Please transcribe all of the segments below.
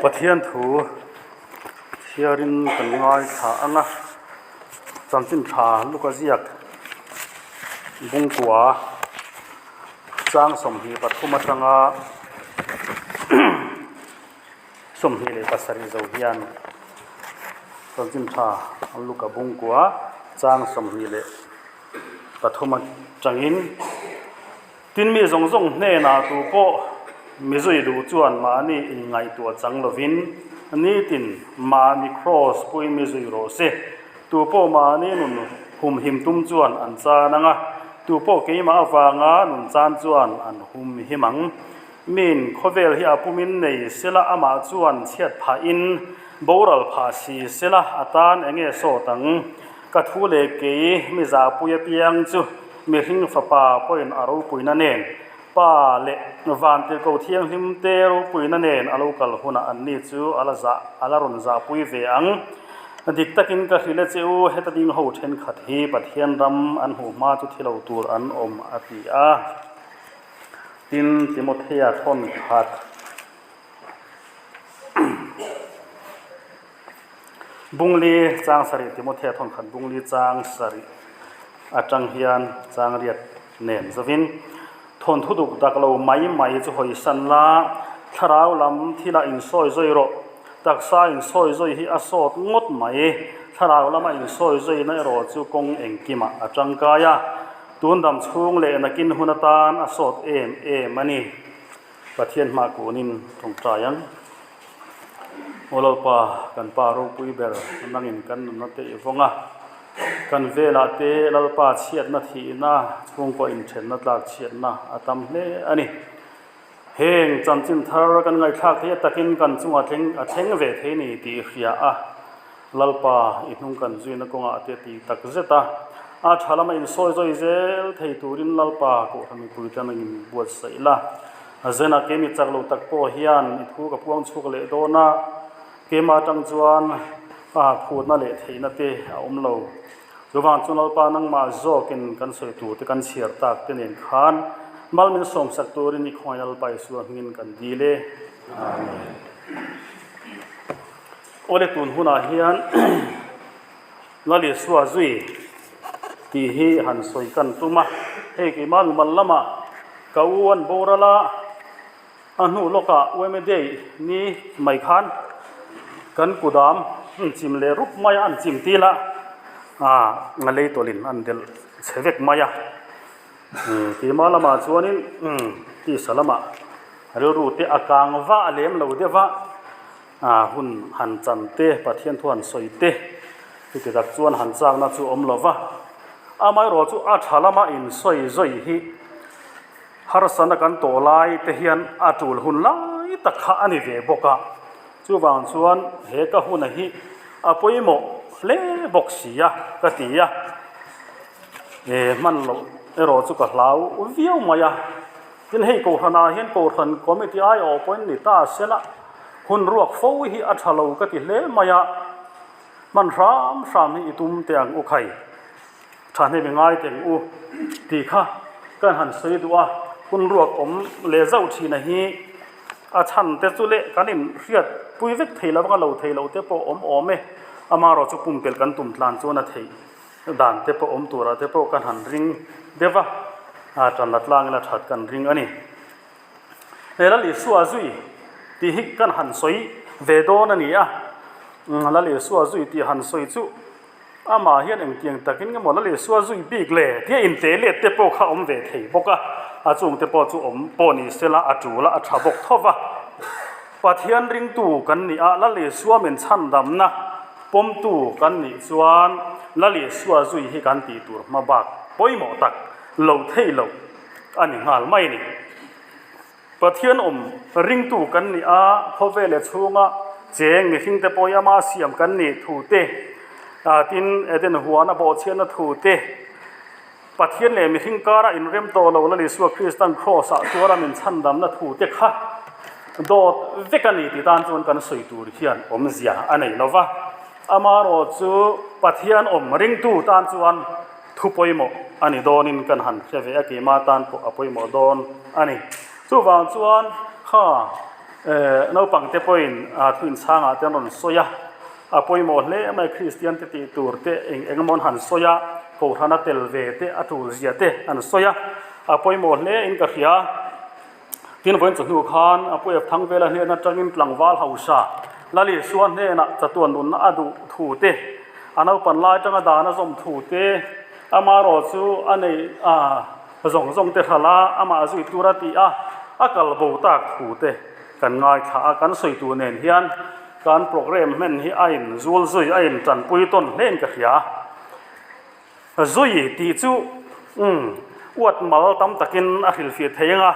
Pathian thu chhiarin kan ngaithla ang a, chanchin tha luka ziak bungkua chang 23 atanga 27 zo hian chanchin tha luka bungkua chang 23 atangin. Tin mi zawng zawng hnenah tu pawh mi zui duh chuan mahni inngaihtuah chang lovin nitin mahni kraws pui mi zui rawh se. Tu pawh mahni nun humhim tum chuan an chan ang a, tu pawh keimah avanga nun chan chuan an humhim ang. Min khawvel hi a pumin nei sela amah chuan chhiat phahin boral phah si sela a tan eng nge sawt ang? Ka thu leh kei mi zahpui apiang chu mihring fapa pawhin a ropuina nen, Pa leh Vantirhkoh Thianghlim te ropuina nen a lo kal hunah anni chu a la zah a la rawn zahpui ve ang. Dik takin ka hrilh a che u, heta ding ho thenkhat hi Pathian ram an hmuh hma chu thi lo tur an awm a ti a. Tin, Timothea thawn khat. Bungli chang sarih Timothea thawn khat Bungli chang sarih atang hian chang riat nen zovin thawnthu duk dak lo mai mai chu hawi san la, thlarau lam thila insawi zawi rawh, taksa insawi zawi hi a sawt ngawt mai, thlarau lama insawi zawina erawh chu kawng engkimah a tangkai a, tun dam chhung leh nakin hun atan a sawt em em a ni. Pathian hma kunin tawngtai ang. Aw Lalpa, kan Pa ropui ber, nangin kan nunna te i vawng a. Kan velah te Lalpa chhiatna thihna, chhungkaw inthenna tlak chhiatna a tam hle a ni. Heng chanchin thar kan ngaihthlak theih takin kan chungah thleng a thleng ve thei ni tih i hria a. Lalpa, i hnung kan zuina kawngah te ti tak zet a. A tha lama insawi zawi zel thei turin Lalpa Kohhran mipui te nangin buatsaih la. A zenah keimi chak lo tak pawh hian i thu ka puang chhuak leh dawn a, keimah atang chuan a phutna leh theihna te a awm lo. Chuvang chuan Lalpa nangmah zawkin kan sawi tur te kan chhiar tak te nen khan mal min sawmsak turin i khawngaih Lalpa Isua hmingin kan dil e. Amen. Awle tun hunah hian Lal Isua zui tih hi han sawi kan tum a, hei keimah lumal lamah ka u an boral a, a hnu lawkah UMA Day ni mai khan kan kudam an chim leh rup mai a, an chim til a, aah lei tawlhin an delh chhe vek mai a, keimah lamah chuanin tisa lamah rilru te a kang vah lem lo deuh a. Hun han chan te, Pathian thu han sawi te, chuti tak chuan han chakna chu awm lo va. Amaherawh chu a tha lama insawi zawi hi harsatna kan tawh lai te hian a tul hun lai tak kha a ni ve bawk a. Chuvang chuan he ka huna hi a pawimawh hle bawk si a ka ti a. E hman loh erawh chu ka hlau viau mai a. Tin hei Kohhranah hian Kohhran Committee aiawh pawhin ni ta sela hun ruak fo hi a tha lo ka ti hle mai a, hman hram hram hi i tum teh ang u khai, thahnem i ngai teh ang u tih kha kan han sawi duh a, hun ruak awm leh zauh thina hi a chhan te chu leh kan inhriat pui vek thei lo anga lo thei lo te pawh awm awm e, amaherawhchu pumpelh kan tum tlan chuan a theih. Dan te pawh awm turah te pawh kan han ring deuh a, a tan la tlangin a that kan ring a ni. He Lal Isua zui tih hi kan han sawi ve dawn a ni a, Lal Isua zui tih han sawi chu amah hian engtiang takin nge maw Lal Isua zui bik le tia inteh let te pawh kha awm ve thei bawk a, a chung te pawh chu awm pawh ni sela a tul a, a tha bawk tho va. Pathian ringtu kan ni a, Lal Isua min chhandamna Pawmtu kan nih chuan Lal Isua zui hi kan tih tur hma bak pawimawh tak lo thei lo a ni nghal mai a ni. Pathian awm ringtu kan nih a, khawvel leh chhunga cheng mihringte pawh hi ama siam kan nih thu te, tin Eden huana bawhchhiatna thu te, Pathian leh mihring kara inrem tawh lo Lal Isua Kristan Kraws-ah tuara min chhandamna thu te kha dawt vek a ni tih tan chuan kan sawi tur hian awmzia a nei lo va. Amaherawh chu Pathian awm ringtu tan chuan thu pawimawh a ni dawnin kan han hre ve a, keimah tan pawh a pawimawh dawn a ni. Chuvang chuan kha. Naupang te pawhin thu inchhangah te an rawn sawi a, a pawimawh hle mai Kristian te tih tur te eng eng emaw an han sawi a, Kohhrana tel ve te a tul zia te an sawi a, a pawimawh hle in ka hria. Tin vawiin chawhnu khan a Pu Ep Thangvela hnen atangin tlangval hausa Lalisua hnenah chatuan nunna a duh thu te, a naupan lai atanga dan a zawm thu te, amaherawh chu a nei a zawng zawng te hralh a, amah zui tur a ti a, a kal bo tak thu te kan ngaithla a, kan sawi tur nen hian kan programme hman hi a in zul zui, a in tanpui tawn hle in ka hria. Zui tih chu umm uat mal tam takin a hrilhfiah thei ang a,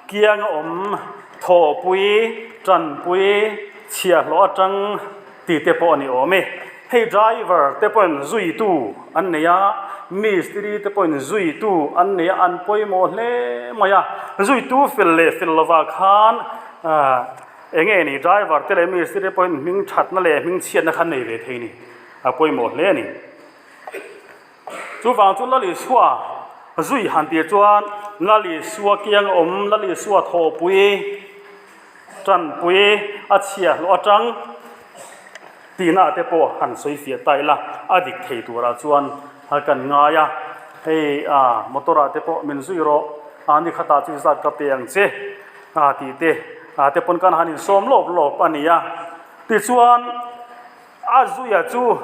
kiang a awm, thawhpui, tanpui, chhiahhlawh atang tih te pawh a ni awm e. Hei driver te pawhin zuitu an nei a, mistiri te pawhin zuitu an nei a, an pawimawh hle mai a. Zuitu fel leh fel lovah khan eng nge ni driver te leh mistiri te pawhin hming thatna leh hming chhiatna kha an nei ve thei a ni, a pawimawh hle a ni. Chuvang chu Lal Isua zui han tih chuan Lal Isua kiang awm, Lal Isua thawhpui, tanpui a chhiahhlawh atang tihna te pawh han sawi fiah ta ila a dik thei turah chuan kan ngai a. Hei ah motor ah te pawh min zui rawh a ni khatah chu zat ka pe ang che ah tih te ah te pawn kan han insawm lawp lawp a ni a. Tichuan a zuia chu.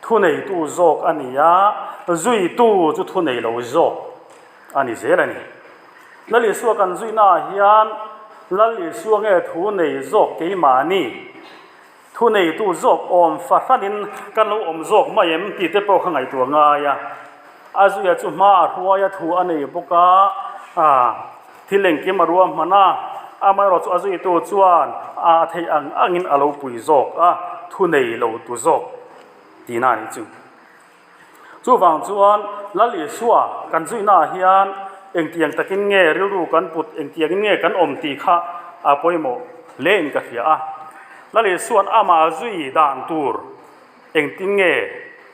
Thuneitu zawk a ni a, zuitu chu thunei lo zawk a ni zel a ni. Lal Isua kan zuihnaah hian Lal Isua nge thunei zawk keimahni, thuneitu zawk awm fahranin kan lo awm zawk mai em tih te pawh kha ngaihtuah ngai a. A zuia chu hma a hruai a thu a nei bawk a, thil engkim a ruahman a, amaherawh chu a zuitu chuan a theih ang angin a lo pui zawk a, thu nei lo tu zawk tihna a nih chu. Chuvang chuan Lal Isua kan zuihnaah hian engtiang takin nge rilru kan put, engtiangin nge kan awm tih kha a pawimawh hle in ka hria a. Lal Isua'n amah zui dan tur Engtin nge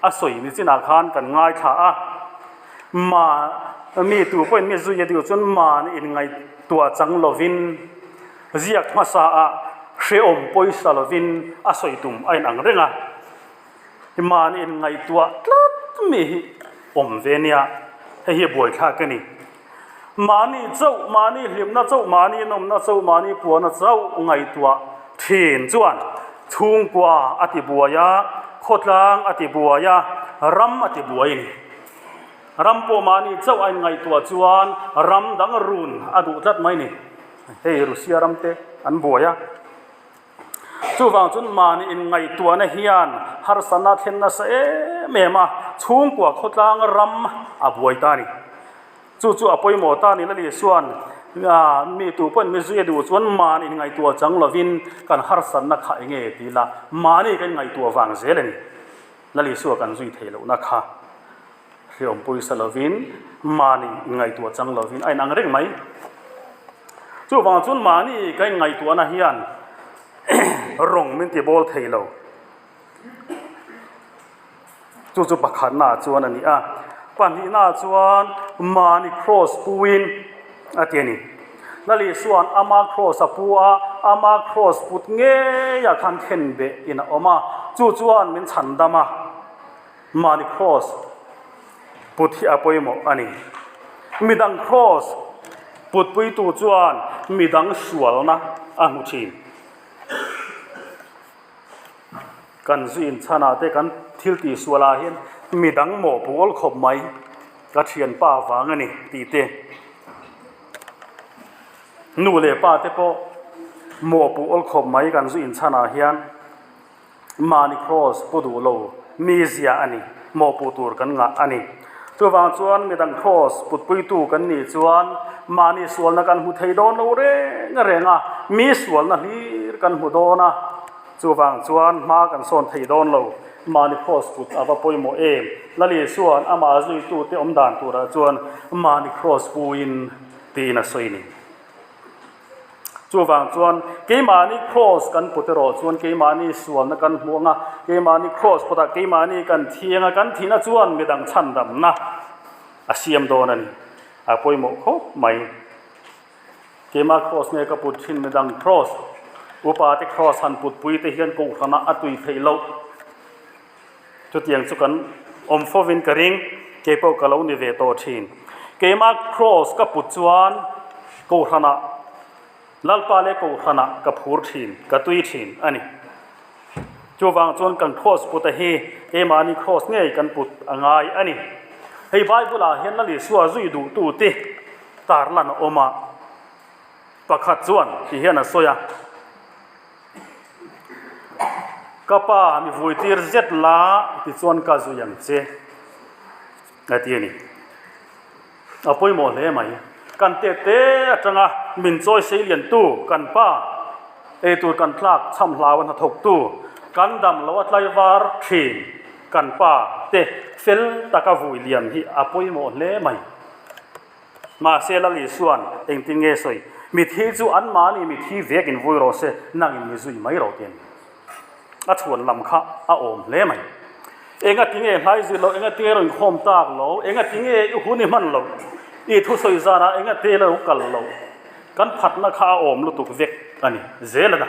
a sawi ni chinah khan kan ngaithla a, ma mi tu pawhin mi zui a deuh chuan mahni inngaihtuah chang lovin ziak hmasa ah hrehawm pawisa lovin a sawi tum a inang reng a, mahni inngaihtuah tlat mi hi awm ve nia, hei hi buaithlak a ni. Mahni chauh, mahni hlimna chauh, mahni nawmna chauh, mahni puahna chauh ngaihtuah thin chuan chhungkua a ti buai a, khawtlang a ti buai a, ram a ti buai a ni. Ram pawh mahni chauh a inngaihtuah chuan ram dang run a duh tlat mai a ni. Hei Russia ram te an buai a. Chuvang chuan mahni inngaihtuahna hian harsatna a thlen nasa em em a, chhungkua khawtlang ram a buai ta a ni. Chu chu a pawimawh ta a ni Lali chuan mi tu pawhin mi zui a duh chuan mahni inngaihtuah chang lovin kan harsatna kha eng nge ti ila mahni kan inngaihtuah vang zel a ni. Lali suah kan zui theih lohna kha. Hriawm pawisa lovin, mahni inngaihtuah chang lovin a inang reng mai. Chuvang chuan mahni ka inngaihtuahna hian rawng min ti bawl thei lo. Chu chu pakhatnaah chuan a ni a. Pahnihnaah chuan mahni cross puin a ti a ni. Lali chuan ama cross a pu a, ama cross put ngeiah khan khenbeh in a awm a, chu chuan min chhandam a. Mahni cross put hi a pawimawh a ni. Midang cross putpuitu chuan midang sualna a hmu thin. Kan zu inchhanah te kan thil tihsualah hian midang mawhpuh awl khawp mai, ka thianpa vang a ni tih te. Nu leh pa te pawh mawhpuh awl khawp mai kan zu inchhanah hian. Mahni cross pu duh lo mizia a ni, mawhpuh tur kan ngah a ni. Chuvang chuan midang cross putpuitu kan nih chuan mahni sualna kan hmu thei dawn lo reng reng a, mi sualna hlir kan hmu dawn a, chuvang chuan hma kan sawn thei dawn lo. Mahni cross put a va pawimawh em? Lali chuan amah zuitute awm dan turah chuan mahni cross puin tiin a sawi ni. Chuvang chuan keimahni cross kan put erawh chuan keimahni sualna kan hmu ang a, keimahni cross putah keimahni kan thi ang a, kan thihna chuan midang chhandamna a siam dawn a ni. A pawimawh khawp mai. Keimah cross nge ka put thin midang cross, upa te cross han put pui te hian kohhranah a tui theih loh. Chutiang chu kan awm fovin ka ring, kei pawh ka lo ni ve tawh thin. Keimah cross ka put chuan kohhranah Lalpa leh kohhranah ka phur thin, ka tui thin a ni. Chuvang chuan kan cross puta hi keimahni cross ngei kan put a ngai a ni. Hei Bible-ah hian Lal Isua zui duhtute tarlan a awm a, pakhat chuan ti hian a sawi a, Ka pa mi vuitir zet la tichuan ka zui ang che, a ti a ni. A pawimawh hle mai. Kan tet te atanga min chawi sei liantu kan pa, eitur kan tlak chham hlau a hnathawktu, kan dam lo a tlaivar thin kan pa te fel taka vui liam hi a pawimawh hle mai. Mahse Lal Isua'n engtin nge sawi? Mithi chu anmahni mithi vekin vui rawh se, nangin mi zui mai rawh ti a ni. A chhuan lam kha a awm hle mai. Enga tinge hlai zir lo, enga tinge rawn inkhawm tak lo, enga tinge i hun i hman lo, i thusawi zanah enga te lo kal lo, kan phatna kha a awm lutuk vek a ni zel a na.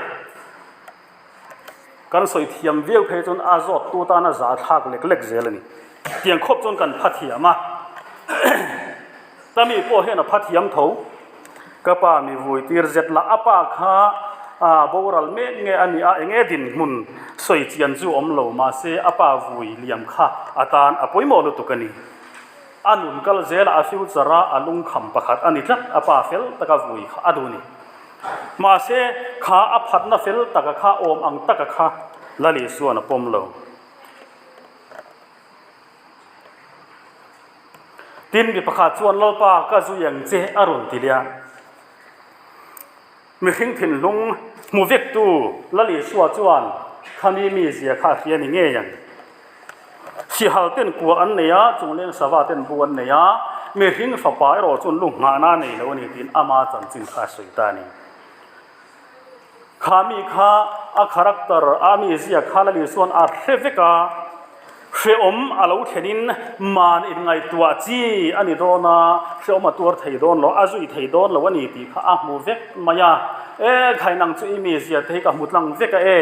Kan sawi thiam viau phei chuan a zawt tu tana za thlak lek lek zel a ni. Tiang khawp chuan kan pha thiam a, Tami pawh hian a pha thiam tho. Ka pa mi vui tir zet lah a pa kha a boral mek nge a nih a, eng nge dinhmun sawi chian chu awm lo mahse a pa vui liam kha a tan a pawimawh lutuk a ni. A nun kal zelah a future a a lungkham pakhat a ni tlat, a pa fel taka vui kha a duh a ni. Mahse kha a phatna fel taka kha awm ang taka kha Lal Isua'n a pawm lo. Tin, mi pakhat chuan Lalpa ka zui ang che a rawn ti leh a. Mihring thinlung hmu vektu Lal Isua chuan khami mizia kha a hria ni ngei ang. Sihal ten kua an nei a, chungleng sava ten bu an nei a, mihring fapa erawh chuan lu nghahna a nei lo a ni tiin ama chanchin kha a sawi ta a ni. Kha mi kha a character, a mizia kha Lal Isua'n a hre vek a, hrehawm a lo thlenin man inngaihtuah chi a ni dawn a, hrehawm a tuar thei dawn lo, a zui thei dawn lo a ni tih kha a hmu vek mai a. E, khai nang chu i mizia te hi ka hmu tlang vek a e,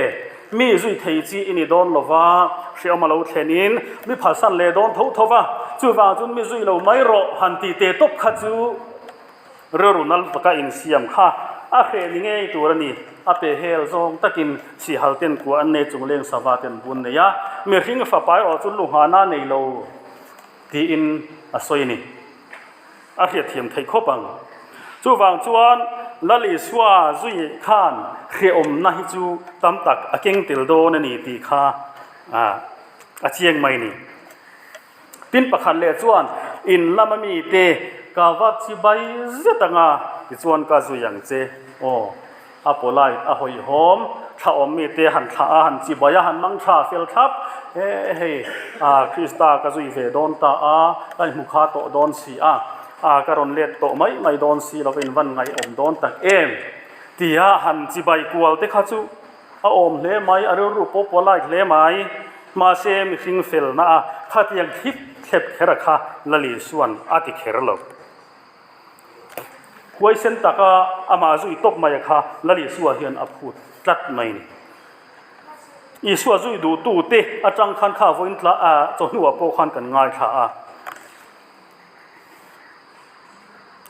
mi zui thei chi i ni dawn lo va, hrehawm a lo thlenin mi phalsan leh dawn tho tho va, chuvang chuan mi zui lo mai rawh han tih teh tawp kha chu. Rilru nal taka insiam kha a hreh ni ngei tur a ni. A pe hel zawng takin sihal ten kua an nei chung leng sava ten bun nei a, mihring fapa erawh chu lu nghahna nei lo tiin a sawi a ni. A hriatthiam theih khawp ang. Chuvang chuan Lal Isua zui khan hrehawmna hi chu tam tak a keng tel dawn a ni tih kha a chiang mai a ni. Tin pakhat leh chuan in lama mite ka va chi bai zet ang a, tichuan ka zui ang che. Aw, a polite, a hawihhawm, thla awm mite han thlah a, han chi bai a, han mang tha fel thlap. E hei, a Krista ka zui ve dawn ta a, ka inhmu kha tawh dawn si a, a ka rawn let tawh mai mai dawn si lo, ka invan ngaihawm dawn tak em? Tia han chi bai kual te kha chu. A awm hle mai, a rilru pawh polite hle mai. Mahse, mihring felna a khatiang thlip thlep kher a kha Lal Isua'n a ti kher lo. Huaisen taka amah zui tawp mai a kha Lal Isua hian a phut tlat mai ni. Isua zui duhtute atang khan kha vawiin tla a chawhnuah pawh khan kan ngaithla a.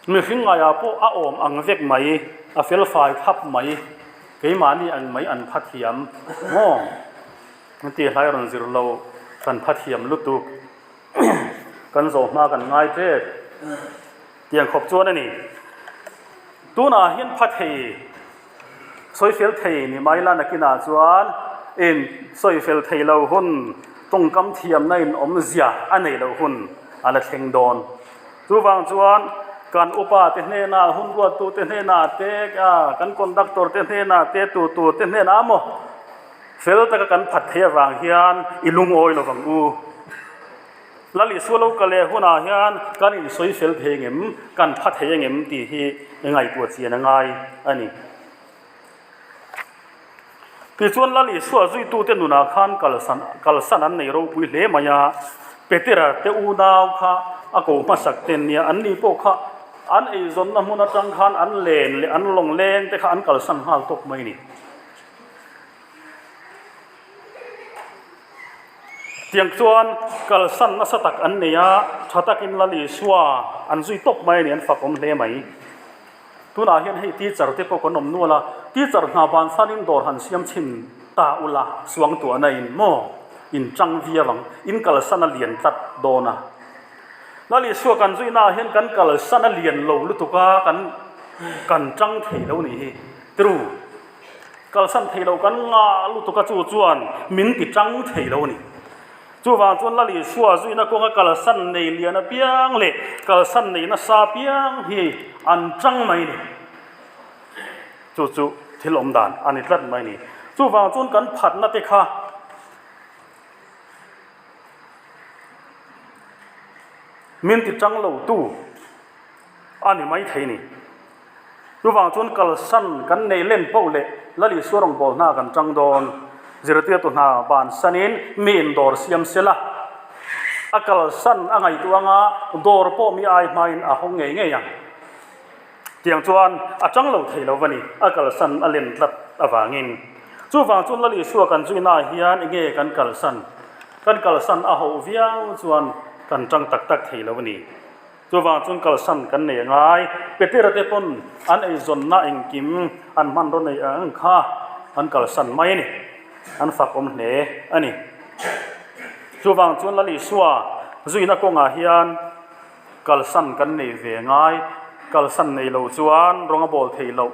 Mihring ngaiah pawh a awm ang vek mai, a felfai thlap mai, keimahni ang mai an pha thiam maw? An ti hlai rawn zir lo, kan pha thiam lutuk, kan zawh hma kan ngai tep tiang khawp chuan a ni. Tunah hian pha thei. Sawi fel thei ni mai la nakinah chuan in sawi fel thei lo hun tawngkam thiamna in awmzia a nei loh hun a la thleng dawn. Chuvang chuan kan upa te hnenah, hun ruattu te hnenah te, kan conductor te hnenah te, tu tu te hnenah maw fel taka kan phat theih avang hian i lungawi lovang u. Lal Isua lo kal leh hunah hian kan insawi fel thei engem, kan pha thei engem tih hi ngaihtuah chian a ngai a ni. Tichuan Lal Isua zuitute nunah khan kalsan kalsan an nei ropui hle mai a, Petera te unau kha a ko hmasak ten nia, anni pawh kha. An eizawnna hmun atang khan an len leh an lawng leng te kha an kalsan nghal tawp mai a ni. Tiang chuan kalsan nasa tak an nei a, tha takin Lal Isua an zui tawp mai a ni, an fak awm hle mai. Tunah hian hei teacher te pawh kan awm nual a, teacher hna bansanin dawr han siam chhin ta ula suangtuahna in maw in chang viau ang, in kalsan a lian tlat dawn a. Lal Isua kan zuihnaah hian kan kalsan a lian lo lutuk a, kan kan chang thei lo nih hi. True. Kalsan thei lo kan ngah lutuk a chu chuan min ti chang thei lo a ni. Chuvang chuan Lal Isua zuina kawnga kalsan nei lian apiang leh kalsan nei nasa apiang hi an chang mai a ni. Chu chu thil awm dan a ni tlat mai a ni. Chuvang chuan kan phatna te kha min ti chang lo tu a ni mai thei a ni. Chuvang chuan kalsan kan nei len poh leh Lal Isua rawngbâwl hna kan ṭang dawn. Zirtirtu hna bansanin mi indawr siam se la, a kalsan a ngaihtuah anga dawr pawh mi ai hmain a hawng ngei ngei ang. Tiang chuan a ṭang lo thei lo va ni, a kalsan a len tlat avangin. Chuvang chuan Lal Isua kan zuinaah hian enge kan kalsan? Kan kalsan a hoh viau chuan kan ṭang tak tak thei lo a ni. Chuvang chuan kalsan kan nei a ngai. Petera te pawn an eizawnna engkim an hmanraw nei ang kha an kalsan mai a ni. An fak awm hle a ni. Chuvang chuan Lal Isua zuina kawngah hian kalsan kan nei ve ngai. Kalsan nei lo chuan rawng a bawl thei loh.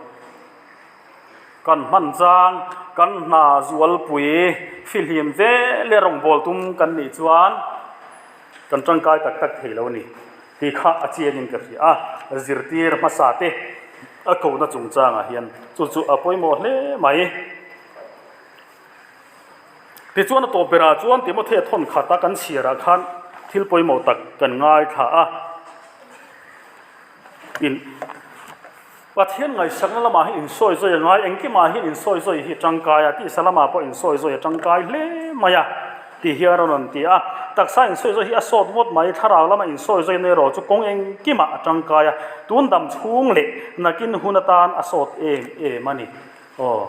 Kan hman chang, kan hna zualpui fihlim ve leh rawngbawl tum kan nih chuan Kan tangkai tak tak thei lo a ni tih kha a chiangin ka hria a, zirtir hmasa te a kohna chungchangah hian chu chu a pawimawh hle mai. Tichuan a tawp berah chuan Timothea thawn khata kan chhiarah khan thil pawimawh tak kan ngaithla a, in. Pathian ngaihsakna lamah hi insawi zawi a ngai, engkimah hian insawi zawi hi tangkai a, tisa lamah pawh insawi zawi a tangkai hle mai a tih hian a rawn rawn ti a. Taksa insawi zawi hi a sawt ngawt mai, thlarau lama insawi zawina erawh chu kawng engkimah a tangkai a, tun dam chhung leh nakin hun atan a sawt em em a ni. Aw,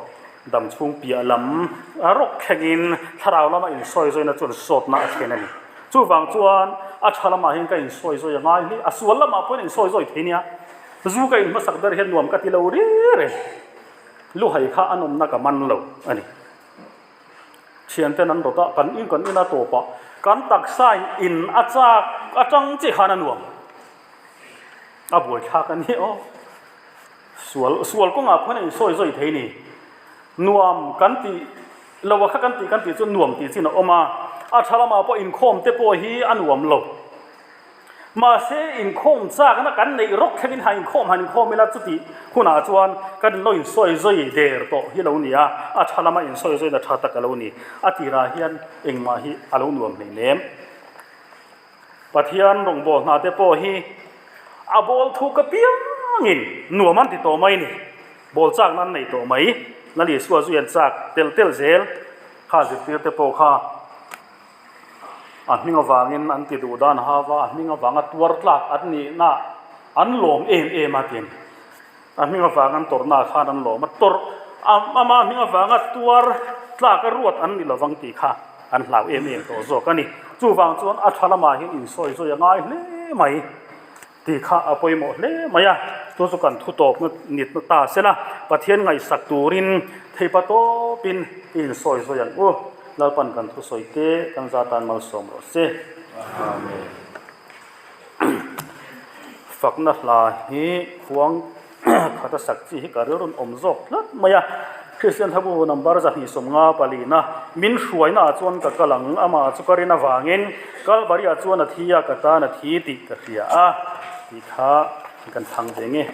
dam chhung piah lam a rawk thlengin thlarau lama insawi zawina chuan sawtna a thlen a ni. Chuvang chuan a tha lamah hian ka insawi zawi a ngai hle, a sual lamah pawhin insawi zawi thei nia. Zu ka in hmasak ber hian nuam ka ti lo ri reng. Luhai kha a nawmna ka man lo a ni. Thianten an rawt a, kan in kan in a tawp a, kan taksa in a chak atang chiah khan a nuam. A buaithlak a ni aw. Sual sual kawngah pawhin a insawi zawi thei ni. Nuam kan tih lo a kha kan tih kan tih chu nuam tih chin a awm a, a tha lamah pawh inkhawm te pawh hi a nuam lo. Mahse inkhawm chakna kan neih rawk thlengin han inkhawm han inkhawm ila chutih hunah chuan kan lo insawi zawi der tawh hi lo ni a, a tha lama insawi zawina tha tak a lo ni. A tirah hian engmah hi a lo nuam hlei nem. Pathian rawngbâwl hna te pawh hi a bâwl thuk apiangin nuam an ti tawh mai ni. Bâwl châkna an nei tawh mai. Lal Isua zui an châk tel tel zel kha zirtir te pawh kha a hming avangin an ti duh dan hau a, a hming avanga tuar tlak an nihna an lawm em em a ti a ni. A hming avanga an tawrhnaah khan an lawm a, tawrh ama hming avanga tuar tlak a ruat an ni lovang tih kha an hlau em em tawh zawk a ni. Chuvang chuan a tha lamah hian insawi zawi a ngai hle mai tih kha a pawimawh hle mai a, chu chu kan thu tawpna nitna ta sela Pathian ngaihsak turin theipa tawpin i insawi zawi ang u. Lalpan kan thusawi te kan za tan malsawm rawh se. Amen. Fakna hla hi khuang khata sak chi hi ka rilrun awm zawk tlat mai a, Kristian hlabu number 250 palina min hruaina ah chuan ka kal ang, amah chu ka rin avangin Kalvari ah chuan a thi a, ka tan a thi tih ka hria a tih kha kan thlang ve nge.